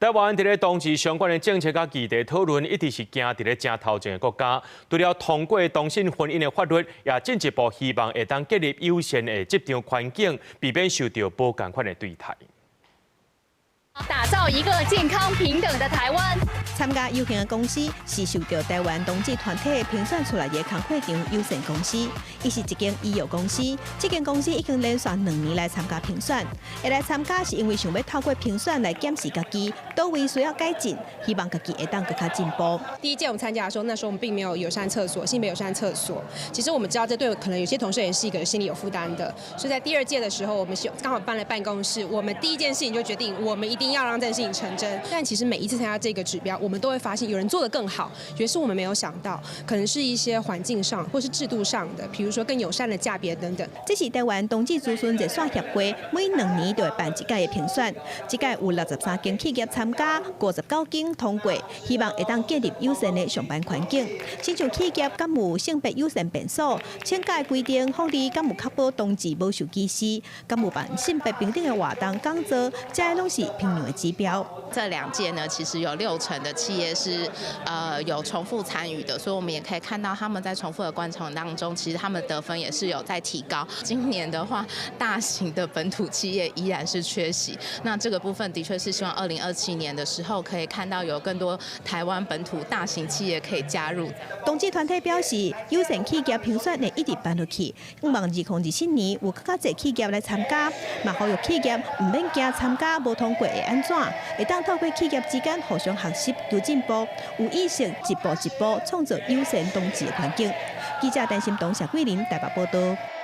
台灣佇咧同志相關的政策佮議題討論，一直是行佇咧誠頭前的國家。除了通過同性婚姻的法律，也進一步希望會當建立友善的職場環境，避免受著無仝款的對待。打造一個健康平等的台灣。參加遊行的公司是受著台灣同志團體評選出來的工課場友善公司，伊是一間醫藥公司。這間公司已經連續2年來參加評選。會來參加是因為想欲透過評選來檢視家己，佗位需要改進，希望家己會當閣較進步。第一屆我們參加的時候，那時候我們並沒有友善廁所，性別友善廁所。其實我們知道這對可能有些同事也是一個心理有負擔的，所以在第二屆的時候，我們剛好搬了辦公室，我們第一件事情就決定，我們一定要讓這件事情成真。但其實每一次參加這個指標，我們都會發現有人做得更好，也是我們沒有想到，可能是一些環境上或是制度上的，比如說更友善的價別等等。這是台灣同志諮詢熱線協會每2年就會辦一屆的評選，這屆有63間企業參加，59間通過，希望會當建立友善的上班環境。親像企業敢有性別友善便所，請假規定福利敢有確保同志無受歧視，敢有辦性別平等的活動講座，這些攏是評量的指標。這兩屆呢，其實有6成的企業是有重複參與的，所以我們也可以看到他們在重複的過程當中，其實他們得分也是有在提高。今年的話，大型的本土企業依然是缺席，那這個部分的確是希望2027年的時候可以看到有更多台灣本土大型企業可以加入。同志團體表示，友善企業評選會一直辦落去，向望2027年有閣較濟企業來參加，嘛呼籲企業毋免驚參加無通過會按怎，會當透過企業之間互相學習求進步，有意識一步一步創造友善同志的環境。記者陳心東、謝桂林台北報道。